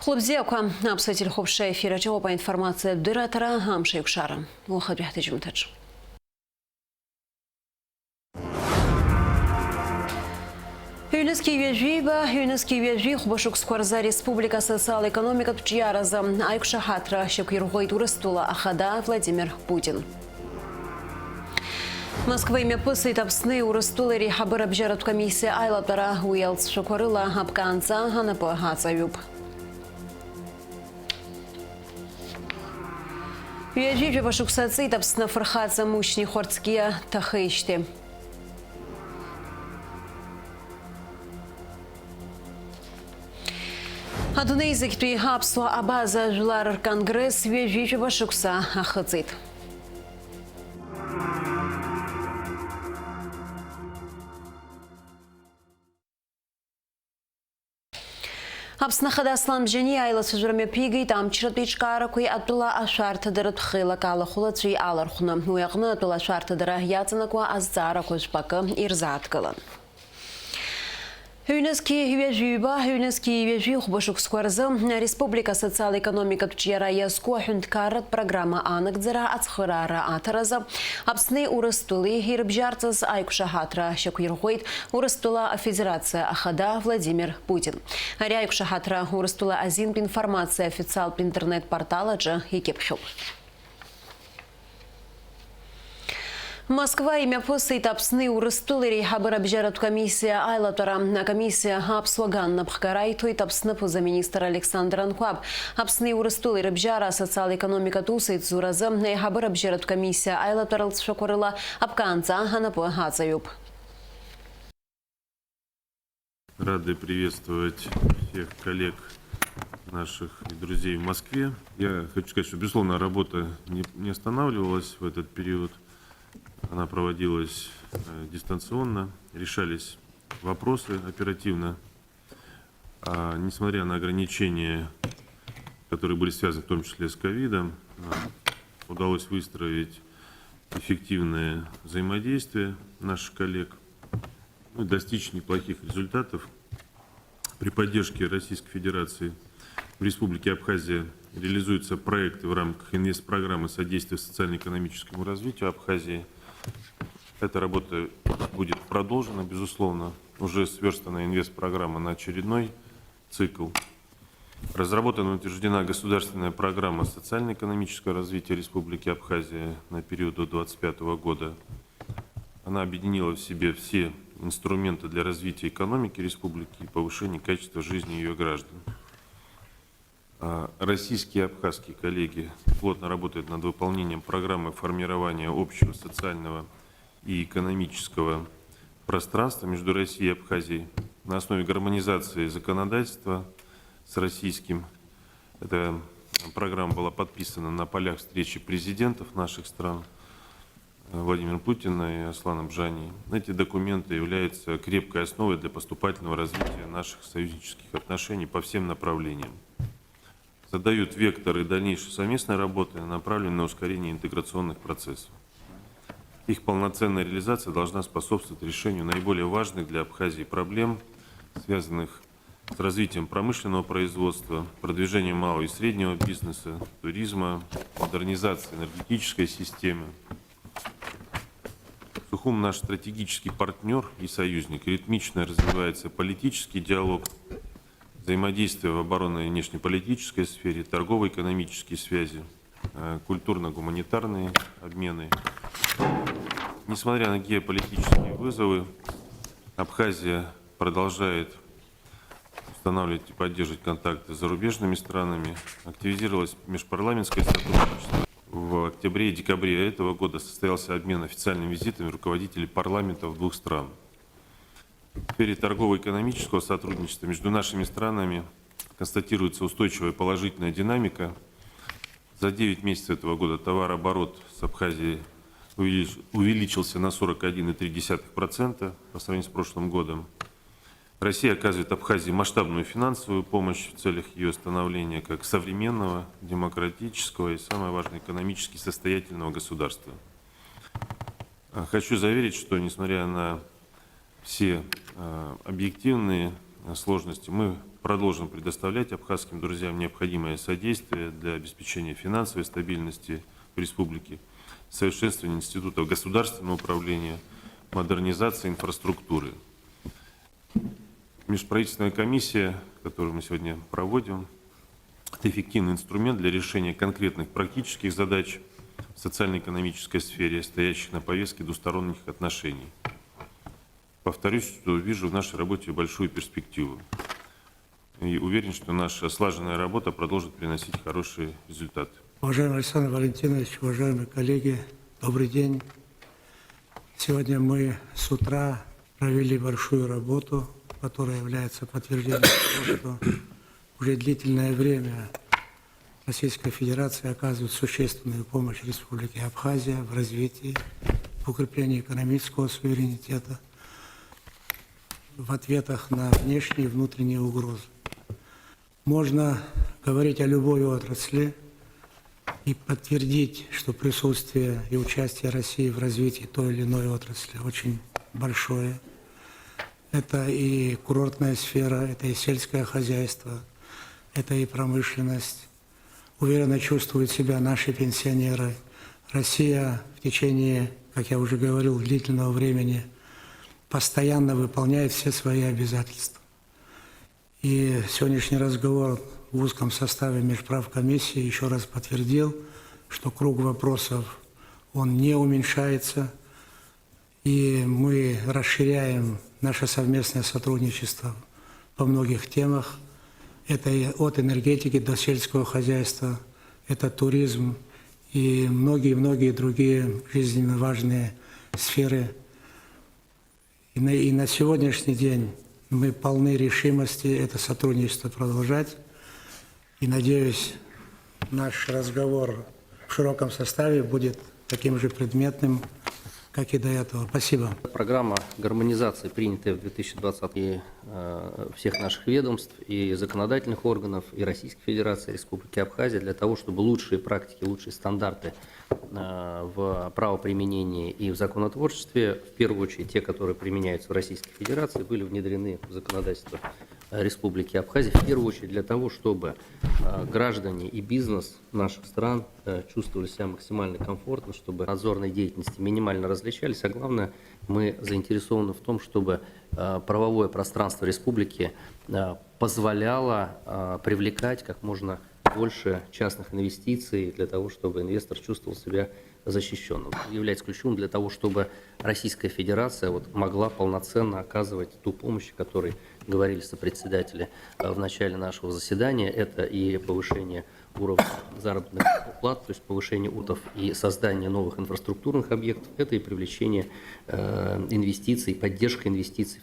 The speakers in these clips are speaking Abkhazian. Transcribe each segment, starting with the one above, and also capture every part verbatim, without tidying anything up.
Хәлыбзиақәа, аԥсуа телехәаԥшра ефир аҿы ауп аинформациатә дырраҭара, амш аиқәшара. Уахатәи ҳҭыжьымҭаҿ. Ҩнызқьи ҩажәиба, ҩнызқьи ҩажәи хәба шықәсқәа рзы ареспублика асоциал-економикатә ҿиаразы аиқәшаҳаҭра шьақәирӷәӷәеит Урыстәыла ахада Владимир Путин. Москва имҩаԥысит Аԥсни Урыстәылеи реиҳабыра бжьаратә комиссиа аилатәара, уи алҵшәақәа рыла аԥкаанҵа анапы аҵаҩуп. Ҩажәи жәаба шықәса ҵит Аԥсны афырхаҵа Мушьни Хәарцкиа дҭахеижьҭеи. Адунеи зегьтәи аԥсуа абаза жәлар рконгресс ҩажәи жәаба шықәса ахыҵит. Аԥсны Ахада Аслан Бжьаниа аилацәажәара мҩаԥигеит амчратә еиҿкаарақәеи атәыла ашәарҭадаратә хеилак алахәылацәеи алархәны. Уи аҟны атәыла ашәарҭадара иаҵанакуа азҵаарақәа жәпакы ирзааҭгылан. Ҩнызқьи ҩажәи ҩба, ҩнызқьи ҩажәи хәба шықәсқәа рзы ареспублика асоциал-економикатә ҿиара иазку аҳәынҭқарратә программа аанагӡара ацхыраара аҭаразы Аԥсни Урыстәылеи ирыбжьарҵаз аиқәшаҳаҭра шьақәирӷәӷәеит Урыстәыла Афедерациа Ахада Владимир Путин. Ари аиқәшаҳаҭра Урыстәыла азинтә информациа официалтә интернет-портал аҿы икьыԥхьуп. Москва имҩаԥысит Аԥсни Урыстәылеи реиҳабыра бжьаратә комиссиа аилатәара. Акомиссиа аԥсуа ган напхгара иҭоит Аԥсны аԥыза-министр Александр Анқәаб. Аԥсни Урыстәылеи рыбжьара асоциал-економикатә усеицуразы аиҳабыра бжьаратә комиссиа аилатәара лҵшәақәа рыла аԥкаанҵа анапы аҵаҩуп. Рады приветствовать всех коллег наших и друзей в Москве. Я хочу сказать, что, безусловно, работа не, не останавливалась в этот период. Она проводилась, э, дистанционно, решались вопросы оперативно. А, несмотря на ограничения, которые были связаны в том числе с ковидом, а, удалось выстроить эффективное взаимодействие наших коллег, ну, и достичь неплохих результатов. При поддержке Российской Федерации в Республике Абхазия реализуются проекты в рамках инвестпрограммы содействия социально-экономическому развитию Абхазии. Эта работа будет продолжена, безусловно. Уже сверстана инвестпрограмма на очередной цикл. Разработана и утверждена государственная программа социально-экономического развития Республики Абхазия на период до двадцать пятого года. Она объединила в себе все инструменты для развития экономики республики и повышения качества жизни ее граждан. А, российские и абхазские коллеги плотно работают над выполнением программы формирования общего социального и экономического пространства между Россией и Абхазией на основе гармонизации законодательства с российским. Эта программа была подписана на полях встречи президентов наших стран, э, Владимира Путина и Аслана Бжани. Эти документы являются крепкой основой для поступательного развития наших союзнических отношений по всем направлениям. Задают векторы дальнейшей совместной работы, направленные на ускорение интеграционных процессов. Их полноценная реализация должна способствовать решению наиболее важных для Абхазии проблем, связанных с развитием промышленного производства, продвижением малого и среднего бизнеса, туризма, модернизацией энергетической системы. Сухум наш стратегический партнёр и союзник. Ритмично развивается политический диалог, взаимодействие в оборонной и внешнеполитической сфере, торгово-экономические связи, э, культурно-гуманитарные обмены. Несмотря на геополитические вызовы, Абхазия продолжает устанавливать и поддерживать контакты с зарубежными странами. Активизировалось межпарламентское сотрудничество. В октябре и декабре этого года состоялся обмен официальными визитами руководителей парламентов двух стран. В сфере торгово-экономического сотрудничества между нашими странами констатируется устойчивая положительная динамика. За девять месяцев этого года товарооборот с Абхазией увелич-, увеличился на сорок один и три десятых процента по сравнению с прошлым годом. Россия оказывает Абхазии масштабную финансовую помощь в целях её становления как современного, демократического и, самое важное, экономически состоятельного государства. А, хочу заверить, что, несмотря на все, а, объективные сложности. Мы продолжим предоставлять абхазским друзьям необходимое содействие для обеспечения финансовой стабильности в республике, совершенствования институтов государственного управления, модернизации инфраструктуры. Межправительственная комиссия, которую мы сегодня проводим, это эффективный инструмент для решения конкретных практических задач в социально-экономической сфере, стоящих на повестке двусторонних отношений. Повторюсь, что вижу в нашей работе большую перспективу. И уверен, что наша слаженная работа продолжит приносить хорошие результаты. Уважаемый Александр Валентинович, уважаемые коллеги, добрый день. Сегодня мы с утра провели большую работу, которая является подтверждением того, что уже длительное время Российская Федерация оказывает существенную помощь Республике Абхазия в развитии, в укреплении экономического суверенитета, в ответах на внешние и внутренние угрозы. Можно говорить о любой отрасли и подтвердить, что присутствие и участие России в развитии той или иной отрасли очень большое. Это и курортная сфера, это и сельское хозяйство, это и промышленность. Уверенно чувствуют себя наши пенсионеры. Россия в течение, как я уже говорил, длительного времени постоянно выполняет все свои обязательства. И сегодняшний разговор в узком составе межправкомиссии еще раз подтвердил, что круг вопросов, он не уменьшается, и мы расширяем наше совместное сотрудничество во многих темах. Это и от энергетики до сельского хозяйства, это туризм и многие-многие другие жизненно важные сферы. И на, и на сегодняшний день мы полны решимости это сотрудничество продолжать. И, надеюсь, наш разговор в широком составе будет таким же предметным, как и до этого. Спасибо. Программа гармонизации, принятая в две тысячи двадцатом, и, э, всех наших ведомств, и законодательных органов, и Российской Федерации, Республики Абхазия, для того, чтобы лучшие практики, лучшие стандарты, э, в правоприменении и в законотворчестве, в первую очередь те, которые применяются в Российской Федерации, были внедрены в законодательство, э, Республики Абхазия, в первую очередь для того, чтобы, э, граждане и бизнес наших стран, э, чувствовали себя максимально комфортно, чтобы надзорные деятельности минимально различались, а главное, мы заинтересованы в том, чтобы, э, правовое пространство республики, э, позволяло, э, привлекать как можно больше частных инвестиций для того, чтобы инвестор чувствовал себя защищенным. Является ключевым для того, чтобы Российская Федерация вот могла полноценно оказывать ту помощь, о которой говорили сопредседатели, э, в начале нашего заседания. Это и повышение уровня заработных плат, то есть повышение утов и создание новых инфраструктурных объектов, это и привлечение, э, инвестиций, поддержка инвестиций.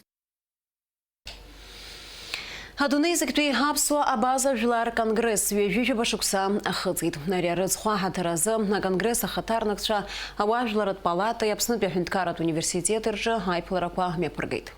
Адунеи зегьтәи аԥсуа абаза жәлар конгресс ҩажәижәаба шықәса ахыҵит. Ари арыцхә аҳаҭыр азы аконгресс ахаҭарнакцәа ауаажәларратә палатеи Аԥснытәи аҳәынҭқарратә университети рҿы аиԥыларақәа мҩаԥыргеит.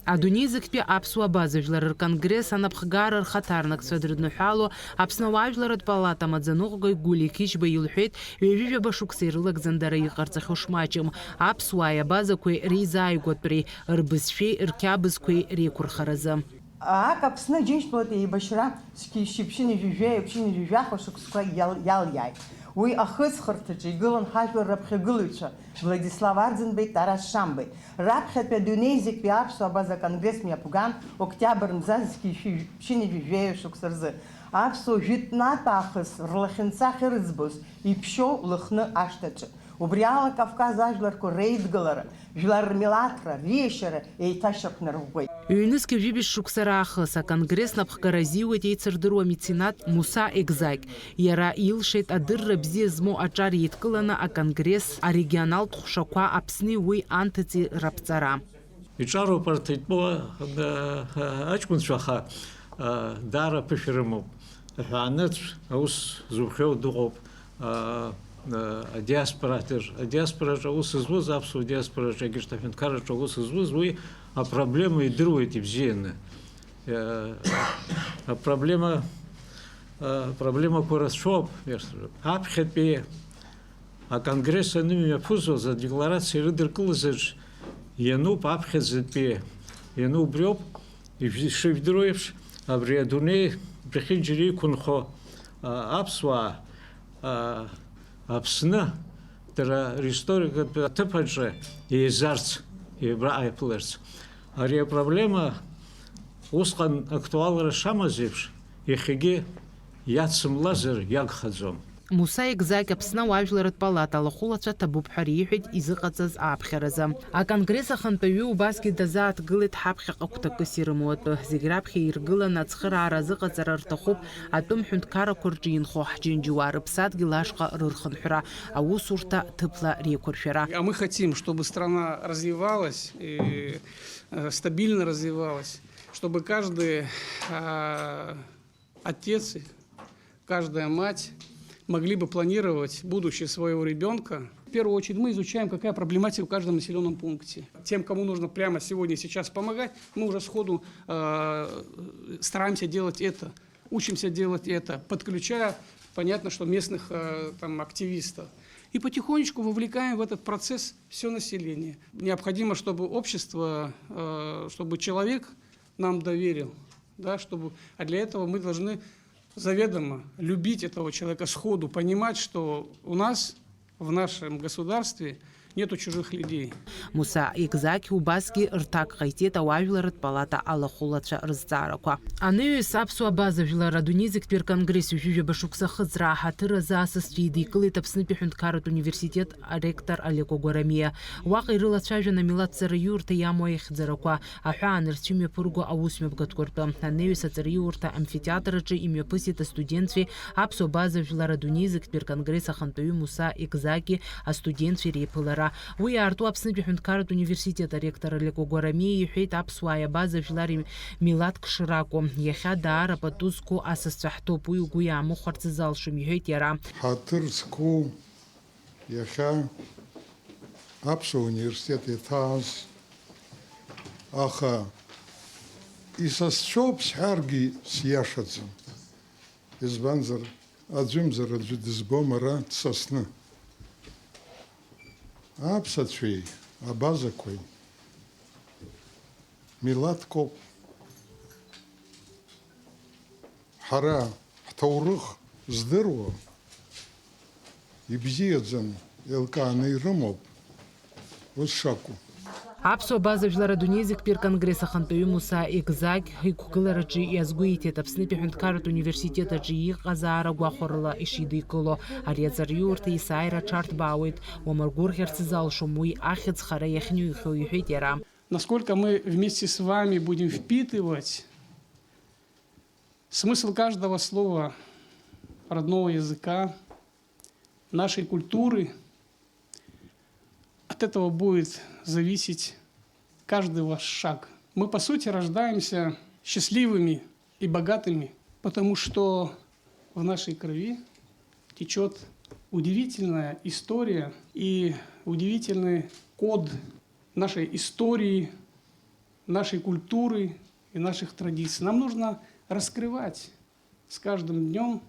Адунеи зегьтәи аԥсуа абаза жәлар рконгресс анапхгара рхаҭарнакцәа дрыдныҳәало Аԥсны ауаажәларратә палата амаӡаныҟәгаҩ Гулиа Қьышьба илҳәеит, ҩажәижәаба шықәса ирылагӡан дара иҟарҵахьоу шмаҷым, аԥсуааи абазақәеи реизааигәатәреи, рбызшәеи рқьабзқәеи реиқәырхаразы. Аак Аԥсны Џьынџьтәылатәи еибашьра зқьи шьшьи ԥшьыни жәижәеи ԥшьыни жәижәаха шықәсқәа иал-, иалиааит. Уи ахыҵхырҭаҿы игылан ҳажәлар раԥхьагылаҩцәа Владислав Арӡынбеи Тарас Шамбеи. Раԥхьатәи адунеи зегьтәи аԥсуа абаза конгресс мҩаԥган октиабр мза зқьи шәи-, ԥшьыни жәижәеи шықәса рзы. Аԥсуа жәытәнатә аахыс рлахьынҵа ахьырыӡбоз иԥшьоу Лыхны ашҭаҿы. Убри ала Кавказ ажәларқәа реидгылара, жәлар рмилаҭра, риешьара еиҭашьақәнарӷәӷәеит. Ҩнызқь ҩажәи жәибжь шықәса раахыс аконгресс напхгара азиуеит еицырдыруа меценат Муса Егзакь. Иара илшеит адырра бзиа змоу аҿар еидкыланы аконгресс арегионалтә ҟәшақәа Аԥсни уи анҭыҵи раԥҵара. Иҿароуп арҭ итәоу, а, а, аҷкәынцәа, аха, а, даара аԥышәа рымоуп. Аҳәаанырцә аус зухьоу дыҟоуп, а, а, адиаспора, адиаспораҿы аус зуаз, аԥсуа диаспораҿы, егьырҭ аҳәынҭқарраҿы аус зуаз, уи апроблема идыруеит ибзианы. А, апроблема, а, апроблемақәа рацәоуп, иахьсҳәо. Аԥхьатәи Аконгресс анымҩаԥысуаз адекларациа ирыдыркылаз аҿы иануп аԥхьаӡатәи Иану убриоуп, ишәдыруеиԥш, абри адунеи бӷьыџьара иқәынхо, а, аԥсуаа, а, Аԥсны, дара ристорикатә аҭыԥ аҿы еизарц, еибра-, ааиԥыларц. Ари апроблема усҟан актуалра шамаз еиԥш, иахьагьы иацымлазар иагхаӡом. Муса Егзакь Аԥсны ауаажәларратә палата алахәылацәа ҭабуп ҳәа риҳәеит изыҟаҵаз ааԥхьаразы. Аконгресс ахантәаҩы убасгьы дазааҭгылеит ҳаԥхьаҟа гәҭакыс ирымоу атәы. Зегь раԥхьа иргыланы ацхыраара азыҟаҵара рҭахуп атәым ҳәынҭқаррақәа рҿы инхо ҳџьынџьуаа рыԥсадгьыл ашҟа рырхынҳәра аусурҭа ҭыԥла реиқәыршәара. А мы хотим, чтобы страна развивалась и, э, стабильно развивалась, чтобы каждый, а, отец и каждая мать могли бы планировать будущее своего ребёнка. В первую очередь мы изучаем, какая проблематика в каждом населённом пункте. Тем, кому нужно прямо сегодня и сейчас помогать, мы уже сходу, э, стараемся делать это, учимся делать это, подключая, понятно, что местных, э, там, активистов. И потихонечку вовлекаем в этот процесс всё население. Необходимо, чтобы общество, э, чтобы человек нам доверил, да, чтобы, а для этого мы должны заведомо любить этого человека сходу, понимать, что у нас в нашем государстве нету чужих людей. Муса Егзакь убасгьы рҭак ҟаиҵеит ауаажәларратә палата алахәылацәа рызҵаарақәа. Анаҩс аԥсуа абаза жәлар адунеи зегьтәи рконгресс ҩажәижәаба шықәса ахыҵра аҳаҭыр азы асасцәа идикылеит Аԥснытәи аҳәынҭқарратә университет аректор Алеко Гәарамиа. Уаҟа ирылацәажәон амилаҭ ҵараиурҭа иамоу аихьӡарақәа, аҳәаанырцә имҩаԥырго аусмҩаԥгатәқәа ртәы. Анаҩс аҵараиурҭа амфитеатр аҿы имҩаԥысит астудентцәеи аԥсуа абаза жәлар адунеи зегьтәи рконгресс ахантәаҩы Муса Егзаки астудентцәеи реиԥылара. Уи иаарту Аԥснытәи аҳәынҭқарратә университет аректор Алеко Гәарамиа иҳәеит, аԥсуааи абаза жәлари милаҭк шракәу. Иахьа даара пату зқәу асасцәа ҳҭоуп, уи угәы иаамыхәарц залшом, иҳәеит иара. Ҳаҭыр зқәу иахьа аԥсуа университет иҭааз, аха исасцәоуп сҳәаргьы сиашаӡам. Избанзар, аӡәымзар аӡәы дызбом ара дсасны. Аԥсацәеи абазақәеи милаҭкоуп. Ҳара ҳҭоурых здыруа, ибзиаӡаны еилкааны ирымоуп ус шакәу. Аԥсуа абаза жәлар адунеи зегьтәи рконгресс ахантәаҩы Муса Егзагь иқәгылараҿы иазгәеиҭеит, Аԥснытәи аҳәынҭқарратә университет аҿы иҟазаара гәахәарыла ишидикыло. Ари аҵараиурҭа есааира аҽарҭбаауеит, уамаргәырӷьарц залшом уи ахьӡ хара иахьныҩхьоу, иҳәеит иара. Насколько мы вместе с вами будем впитывать смысл каждого слова родного языка, нашей культуры, от этого будет зависеть каждый ваш шаг. Мы, по сути, рождаемся счастливыми и богатыми, потому что в нашей крови течёт удивительная история и удивительный код нашей истории, нашей культуры и наших традиций. Нам нужно раскрывать с каждым днём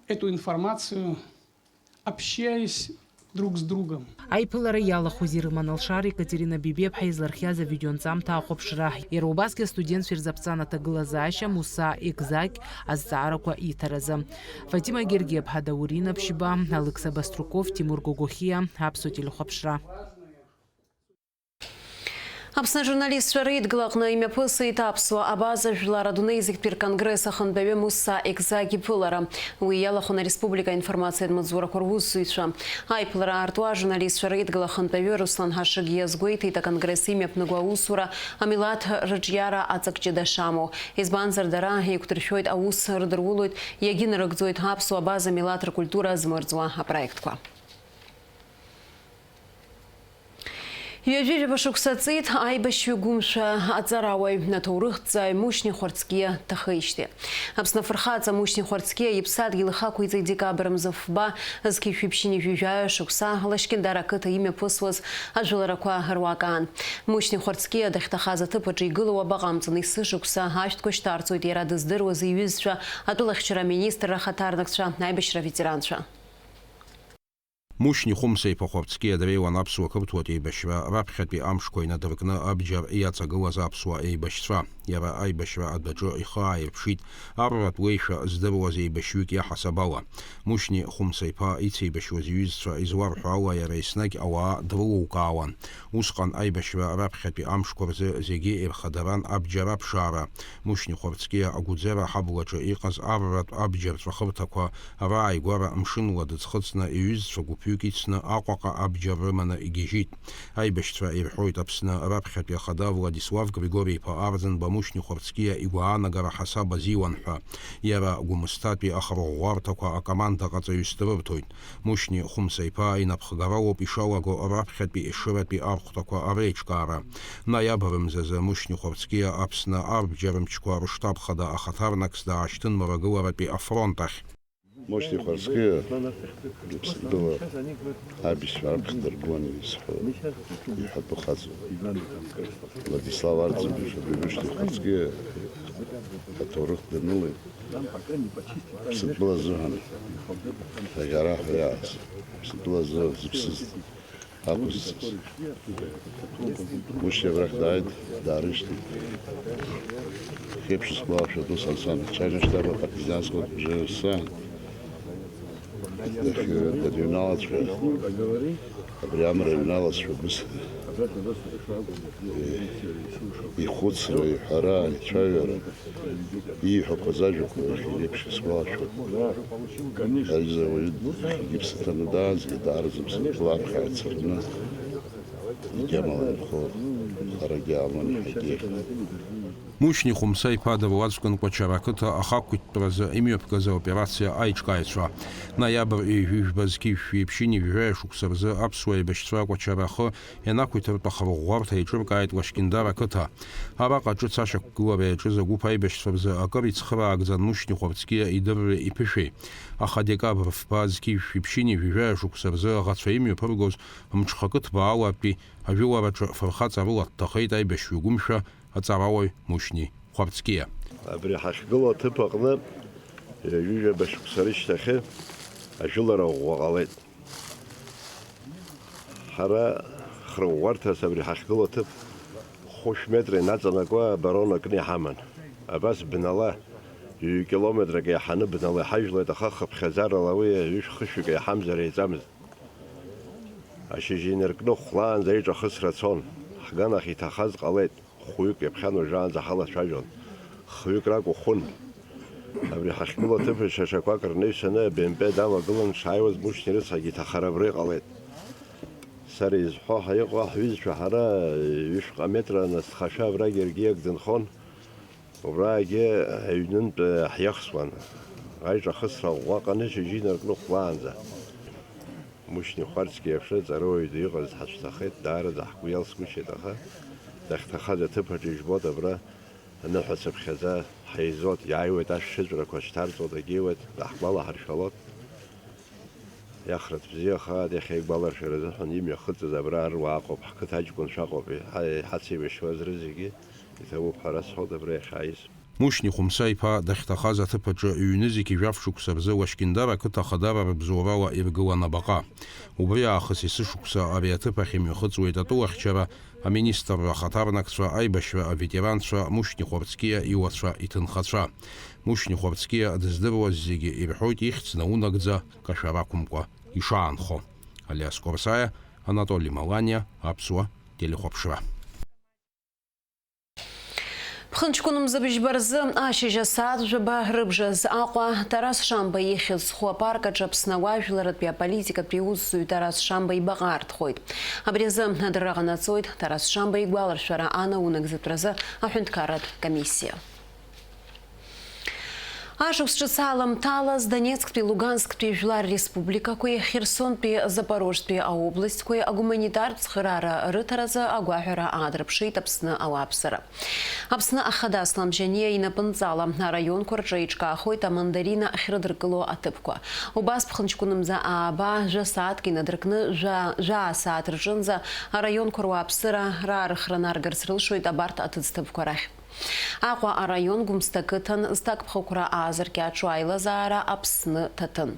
эту информацию, общаясь друг с другом. Аиԥылара иалахәыз ирыман алшара Екатерина Бебиаԥҳа излархиаз авидеонҵамҭа ахәаԥшра. Иара убасгьы астудентцәа ирзаԥҵан аҭагылазаашьа Муса Егзагь азҵаарақәа иҭаразы. Фатима Гергиаԥҳа, Даурина Ԥшьба, Алықьса Баструков, Тимур Гогохиа, Аԥсуа телехәаԥшра. Аԥсны ажурналистцәа реидгыла аҟны имҩаԥысит аԥсуа абаза жәлар адунеи зегьтәи рконгресс ахантәаҩы Муса Егзагь иԥылара. Уи иалахәын ареспублика аинформациатә маҵзурақәа русзуҩцәа. Аиԥылара аартуа ажурналистцәа реидгыла ахантәаҩы Руслан Ҳашыг иазгәеиҭеит, аконгресс имҩаԥнаго аусура амилаҭ рыҿиара аҵак ҷыда шамоу. Избанзар, дара еиқәдыршәоит, аус рыдырулоит, иагьынарыгӡоит аԥсуа абаза милаҭ ркультура змырӡуа апроектқәа. Ҩажәижәаба шықәса ҵит аибашьҩы гәымшәа аҵарауаҩ, аҭоурыхҭҵааҩ Мушьни Хәарцкиа дҭахеижьҭеи. Аԥсны афырхаҵа Мушьни Хәарцкиа иԥсадгьыл ихақәиҵеит декабр мза фба, зқьи жәшәи ԥшьынҩажәи жәаҩа шықәса Лашькьындар ақыҭа имҩаԥысуаз ажәыларақәа руак аан. Мушьни Хәарцкиа дахьҭахаз аҭыԥ аҿы игылоу абаҟа амҵан есышықәса ашәҭқәа шьҭарҵоит иара дыздыруаз иҩызцәа, атәылахьчара аминистрра ахаҭарнакцәа, аибашьра аветеранцәа. Мушьни Хәымса-иԥа Хәарцкиа дреиуан аԥсуа-қырҭуатә еибашьра раԥхьатәи амшқәа инадыркны абџьар иаҵагылаз аԥсуа еибашьцәа. Иара аибашьра адәаҿы ихы ааирԥшит, арратә уеишәа здыруаз еибашьҩык иаҳасаб ала. Мушьни Хәымса-иԥа ицеибашьуаз иҩызцәа изларҳәо ала, иара еснагь ауаа дрылукаауан. Усҟан аибашьра раԥхьатәи амшқәа рзы зегьы ирхадаран абџьар аԥшаара. Мушьни Хәарцкиа агәӡара аҳаблаҿы иҟаз арратә абџьар ҵәахырҭақәа рааигәара мшынла дыӡхыҵны иҩызцәа гәыԥҩык ицны Аҟәаҟа абџьар рыманы игьежьит. Аибашьцәа ирҳәоит Аԥсны раԥхьатәи ахада Владислав Григори-иԥа Арӡынба Мушьни Хәарцкиа игәаанагара ҳасаб азиуан ҳәа. Иара Гәымсҭатәи ахырӷәӷәарҭақәа акомандаҟаҵаҩыс дрырҭоит. Мушьни Хәымса-иԥа инапхгароуп ишалаго раԥхьатәи ешыратәи архәҭақәа реиҿкаара. Ноиабр мзазы Мушьни Хәарцкиа Аԥсны арбџьармчқәа рыштаб хада ахаҭарнакс даашьҭын Мрагыларатәи афронт ахь. Мушьни Хәарцкиа Иԥсынтәыла абишьцәа раԥхьа дыргон изҳәо иҳәатәы хаҵоуп. Владислав Арӡынба иԥа Мушьни Хәарцкиа аҭоурых данылеит, Иԥсынтәыла азыҳәан аӷьараҳәа иааз, Иԥсынтәыла азы зыԥсыз ақәызҵаз. Мушьни абрахь дааит, даарышьҭит. Хеиԥш исгәалашәоит ус анцәа, Чанашьҭаба апартизанское движение сцена. Нахьхьи дыҩналацәа, абри амра ҩналацәа быс, ихәыцра, иҳәара, ицәажәара, ииҳәақәаз ажәақәа иахьа еиԥш исгәалашәоит. Аҩыза ауаҩы иԥсы ҭаны даазгеит, даараӡа Аԥсынтәыла аԥхьа ицараны, егьамала инхо харагьы аман иҳагьы. Мушьни Хәымса-иԥа дыруаӡәкын Кәачара ақыҭа ахақәиҭтәразы имҩаԥгаз аоперациа аиҿкааҩцәа. Ноиабр ҩажәи жәба зқьи жәшәи ԥшьынҩажәи жәаҩа шықәса рзы аԥсуа еибашьцәа Кәачара ахы ианақәиҭыртә ахырӷәӷәарҭа еиҿыркааит Лашькьындар ақыҭа. Араҟа ҿыц ашьақәгылара иаҿыз агәыԥ аибашьцәа рзы акыр ицхыраагӡан Мушьни Хәарцкиа идырреи иԥышәеи. Аха декабр фба зқьи жәшәи ԥшьынҩажәи жәаҩа шықәса рзы аӷацәа имҩаԥыргоз мҽхакы ҭбаалатәи ажәылараҿы фырхаҵарыла дҭахеит аибашьҩы гәымшәа аҵарауаҩ Мушьни Хәарцкиа. Абри ҳахьгылоу аҭыԥ аҟны ҩажәижәаба шықәса рышьҭахьы ажәылара ӷәӷәа ҟалеит. Ҳара хырӷәӷәарҭас абри ҳахьгылоу аҭыԥ хәышә метра инаҵанакуа абарон акны иҳаман. Абас бнала, ҩ-километрак еиҳаны бнала иҳажәлеит, аха хыԥхьаӡарала уи ҩышә-хышәҩык еиҳамзар еиҵамызт. Ашьыжь инаркны хәлаанӡа аиҿахысра цон. Ҳганахь иҭахаз ҟалеит. Хәҩык ҩаԥхьан уажәраанӡа ҳалацәажәон. Хҩык ракәыхәын. Абри ҳахьгылоу аҭыԥаҿ шьаҿақәак рнаҩсаны абемпе давагылан, дшааиуаз Мушьни рыцҳагьы иҭахара абра иҟалеит. Сара изҳәо ҳаиҟоу ҳҩызцәа ҳара ҩышәҟа метра насҭхашәа абрагь иаргьы иагӡанхон. Убраагьы аҩнынтә ҳиахсуан. Аиҿахысра ӷәӷәа ҟаны шьыжьы инаркны хәлаанӡа. Мушьни Хәарцкиа еиԥш ҵарауаҩ ду иҟаз ҳацәҭахеит, даараӡа ҳгәы иалсгәышьеит, аха дахьҭахаз аҭыԥаҿы ижәбоит, абра аныҳәа цыԥхьаӡа ҳаизоит, иааиуеит ашәшьыҵәрақәа шьҭарҵо, дагьиуеит, даҳгәалаҳаршәалоит. Иахраҭ бзиа, аха иахьа игәаларшәара азыҳәан имҩахыҵыз абра аруаа ыҟоуп, ҳқыҭа аҷкәынцәа ыҟоуп, иҳа-, иҳацеибашьуаз рызегьы иҭабуп ҳәа расҳәоит абра иахьааиз. Мушьни Хәымса-иԥа дахьҭахаз аҭыԥ аҿы ҩ-нызқьи жәаф шықәса рзы Лашькьындар ақыҭа ахадара рыбзоурала иргылан абаҟа. Убри аахыс есышықәса ари аҭыԥ ахь имҩахыҵуеит атәылахьчара, аминистрра ахаҭарнакцәа, аибашьра аветеранцәа, Мушьни Хәарцкиа иуацәа, иҭынхацәа. Мушьни Хәарцкиа дыздыруаз зегьы ирҳәоит ихьӡ наунагӡа кашәара ақәымкәа ишаанхо. Алиас Корсаиа, Анатоли Маланиа, Аԥсуа телехәаԥшра. Ԥхынҷкәын мза быжьба рзы ашьыжь асааҭ жәаба рыбжазы Аҟәа Тарас Шамба ихьӡ зху апарк аҿы Аԥсны ауаажәларратәи аполитикатәи аусзуҩ Тарас Шамба ибаҟа аартхоит. Абри азы адырра ҟанаҵоит Тарас Шамба игәаларшәара анаунагӡатәразы аҳәынҭқарратә комиссиа. Ашықәс ҿыц аламҭалаз Донецктәи, Лугансктәи жәлар республикақәеи Херсонтәи Запорожтәи аобластқәеи агуманитартә цхыраара рыҭаразы агәаҳәара аадырԥшит Аԥсны ауааԥсыра. Аԥсны Ахада Аслам Жьаниа инапынҵала араионқәа рҿы еиҿкаахоит амандарина ахьрыдыркыло аҭыԥқәа. Убас ԥхынҷкәынымза ааба жәа сааҭк инадыркны жәа, жәаа сааҭ рҿынӡа араионқәа руааԥсыра раарыхра наргарц рылшоит абарҭ аҭыӡҭыԥқәа рахь. Аҟәа араион Гәымсҭа ақыҭан зҭакԥхықәра аазыркьаҿу аилазаара Аԥсны ҭаҭын.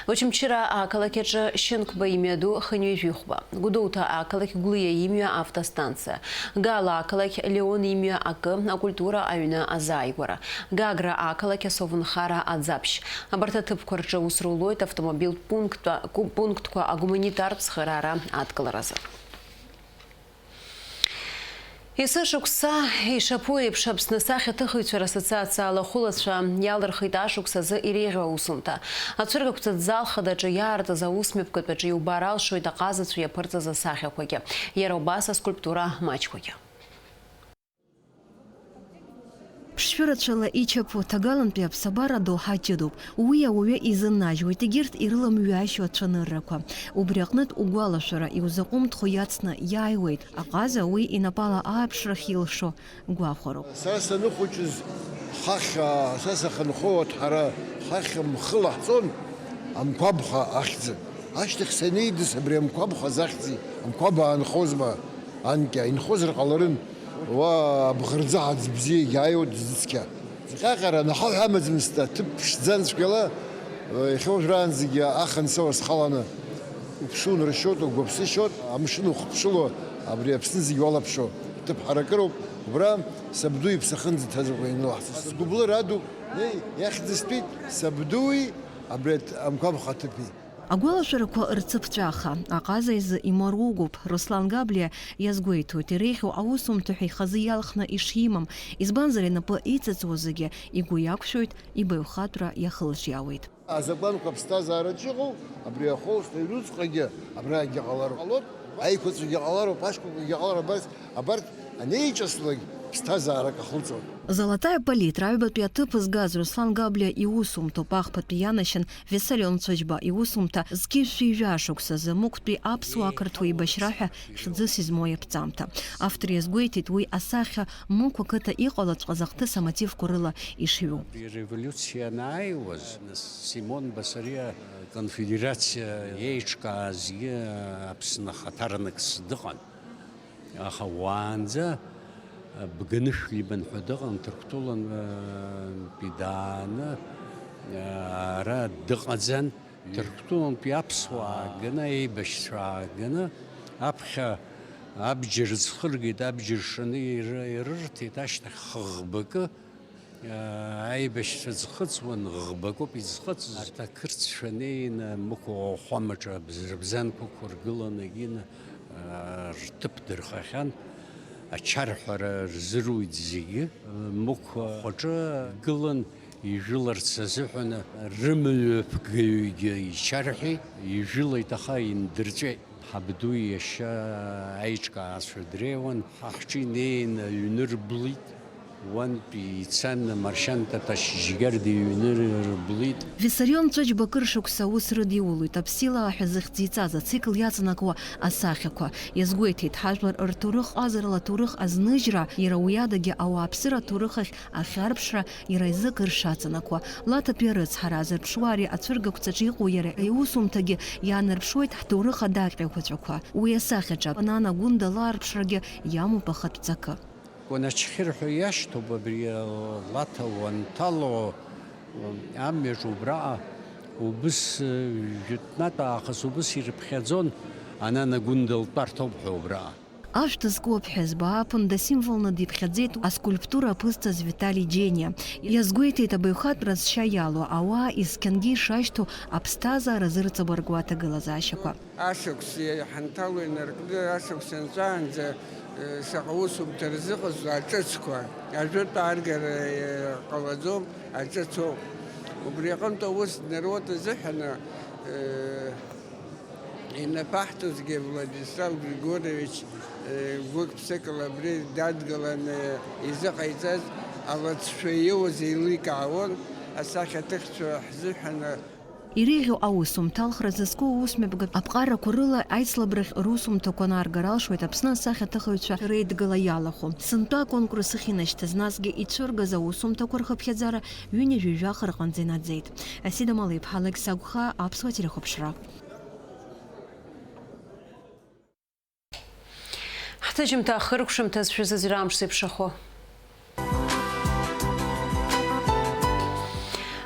Очамчыра ақалақь аҿы Шьынқәба имҩаду хынҩажәихәба, Гәдоуҭа ақалақь Гәлиа имҩа автостанциа, Гала ақалақь Леон имҩа акы, акультура аҩны азааигәара, Гагра ақалақь асовнхара аӡаԥшь. Абарҭ аҭыԥқәа рҿы аус рулоит автомобильтә пунктқәа, пунктқәа агуманитартә цхыраара адкыларазы. Есышықәса ишаԥу еиԥш, Аԥсны асахьаҭыхыҩцәа рассоциациа алахәылацәа иалырхит ашықәс азы иреиӷьу аусумҭа. Ацәыргақәҵатә зал хадаҿы иаартыз аусмҩаԥгатә аҿы иубар алшоит аҟазацәа иаԥырҵаз асахьақәагьы, иара убас аскульптура маҷқәагьы. Ԥшшәы рацәала ичаԥу ҭагалантәи аԥсабара доуҳа ҷыдоуп. Уи ауаҩы изыннажьуеит егьырҭ ирыламҩашьо ацәаныррақәа. Убри аҟнытә угәалашәара иузаҟәымҭхо иацны иааиуеит. Аҟаза уи инапала ааԥшрахь илшо гәахәароуп. Сара саныхәыҷыз, хахь, аа, са сахьынхо аҭҳара, хахь мхы лаҳҵон, Амқәабха ахьӡын. Ашьҭахь санеидыс, абри Амқәабха захьӡи, Амқәаба аанхозма, анкьа, инхозар ҟаларын, уа абӷырӡаҳаӡ бзиагьы ааиуа дызцқьа. Зҟьаҟьара наҳаҳә амаӡамызт, аҭыԥ ԥшӡан цәгьала, иахьа уажәраанӡагьы ахан сауа схаланы уԥшуны ршьоит, угәаԥсышьоит, амшын ухыԥшыло, абри Аԥсны зегь уалаԥшо ҭыԥ ҳаракыроуп, убра сабду иԥсахынӡа ҭазыҟәа ианылаҳҵоз. Сгәыблыр адуп, неи, иахьӡыстәит сабдуи абри Амқәабха аҭыԥи. Агәалашәарақәа рцыԥҵәаха, аҟаза изы имаругоуп, Руслан Габлиа иазгәеиҭоит, иреиӷьу аусумҭа ҳәа ихазы иалхны ишимам, избанзар, инапы иҵыҵуа зегьы игәы иақәшәоит, ибаҩхатәра иахылҿиаауеит. Азакәанқәа аԥсҭазаараҿы иҟоу, абри ахәылсҭа аҩнуҵҟагьы абрагьы ҟалароуп, аиқәаҵәагьы ҟалароуп, ашкәакәагьы ҟалароуп, абарҭ, абарҭ анеиҿаслак ԥсҭазаарак ахылҵуеит. Золотая палитра аҩбатәи аҭыԥ згаз Руслан Габлиа иусумҭоуп, ахԥатәи ианашьан Виссарион Цәыџьба иусумҭа зқьи жәшәи жәаа шықәсазы Мықәтәи аԥсуа ақырҭуа еибашьра ҳәа хьӡыс измоу иаԥҵамҭа. Автор иазгәеиҭеит уи асахьа Мықә ақыҭа иҟалаҵәҟьаз ахҭыс амотивқәа рыла ишҩу. Абри ареволиуциа анааиуаз, Симон Басариа аконфедерациа еиҿкаазгьы Аԥсны хаҭарнакс дыҟан. Аха уаанӡа, а, Бганышәлибан ҳәа дыҟан, Ҭырқәтәылантәи дааны, а, ара дыҟаӡан. Ҭырқәтәылантәи аԥсуаа ганы, еибашьцәа ааганы, аԥхьа абџьар ӡхыргеит, абџьар шаны иры-, ирырҭеит, ашьҭахь хыӷбакы Аибашьцәа ӡхыҵуан, ӷбакоуп изхыҵыз. Арҭ ақырҭцәа неины Мықә ахәамаҿы абз-, рыбзанқәа ықәыргыланы егьины, аа, рҭыԥ дырхахьан. Ачарҳәара рзыруит зегьы. Мықә ахәаҿы гылан, ижәыларц азыҳәан рымҩаԥгаҩгьы ичарҳәеит, ижәылеит, аха индырҵәеит. Ҳабду иашьа аиҿкаацәа дреиуан, ҳа ҳҿы инеины аҩны рблит, уантәи ицан, Маршьан Ҭаҭашьжьгьарда иҩны рблит. Виссарион Цәаџьба акыр шықәса аус рыдиулоит, Аԥсилаа ҳәа зыхьӡ иҵаз ацикл иаҵанакуа асахьақәа. Иазгәеиҭеит, ҳажәлар рҭоурых ҟазарала аҭоурых азныжьра, иара уи адагьы ауааԥсыра аҭоурых ахь ахьарԥшра иара изы акыр шаҵанакуа. Лаҭатәи арыцҳара азырԥшуа ари ацәыргақәҵаҿы иҟоу иара иусумҭагьы иаанарԥшуеит ҳҭоурых адаҟьа еиқәаҵәақәа. Уи асахьаҿы Анана Гәында лаарԥшрагьы иамоуп ахатә ҵакы. Кәаначхьыр ҳәа иашьҭоуп абри, Лаҭа уанҭало, амҩаҿ убраҟа убыс, жәытәнатә аахыс убыс ирыԥхьаӡон, Анана Гәында лтәарҭоуп ҳәа убраҟа. Ашәҭ зку аԥҳәызба ааԥын дасимволны диԥхьаӡеит аскульптура аԥызҵаз Витали Џьениа. Иазгәеиҭеит абаҩхатәра зшьа иалоу ауаа есқьынгьы ишашьҭоу аԥсҭазаара зырҵабыргуа аҭагылазаашьақәа. Ашықәс ҳанҭало инаркны, ашықәс анҵәаанӡа, э, шаҟа усумҭа рзыҟазҵо аҿыцқәа, ажәытә ааргара, э, ҟалаӡом, аҿыцоуп. Убри аҟынтә аус днаруеит азыҳәан, э, Инапаҳҵозгьы Владислав Григорьевич, э, гәык-ԥсыкала абри дадгыланы изыҟаиҵаз алыҵшәа иоуз еиликаауан, асахьаҭыхцәа ҳзыҳәан. Иреиӷьу аусумҭа алхра зызку аусмҩаԥгатә аԥҟарақәа рыла аицлабрахь русумҭақәа анааргара алшоит Аԥсны асахьаҭыхыҩцәа реидгыла иалахәу. Сынтәа аконкурс ахьынашьҭаз, насгьы ицәыргаз аусумҭақәа рхыԥхьаӡара ҩынҩажәи жәаха рҟынӡа инаӡеит. Асида Малеиԥҳа, Алықьса Агәхаа, Аԥсуа телехәаԥшра. Ҳҭыжьымҭа ахыркәшамҭаз шәазыӡырҩ амш зеиԥшрахо.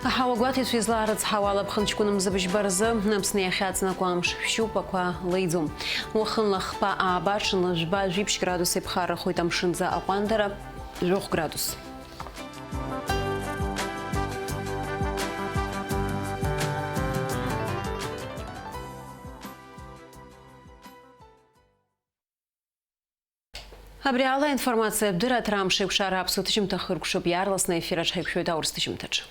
Аҳауа гәаҭеицәа излаарыцҳауа алаԥхынҷкәын мза быжьба рзы, Аԥсны иахьаҵнакуа амш шәшьуп, ақәа леиӡом. Уахынла хԥа ааба, ҽынла жәба, жәиԥшь градус еиԥхаррахоит амшынӡа аҟәандара, жәохә градус. Абри ала аинформациатә дырраҭара Амшеикәшара аԥсуа ҭыжьымҭа хыркәшоуп, иаарласны аефир аҿы ҳаиқәшәоит аурыс ҭыжьымҭаҿы.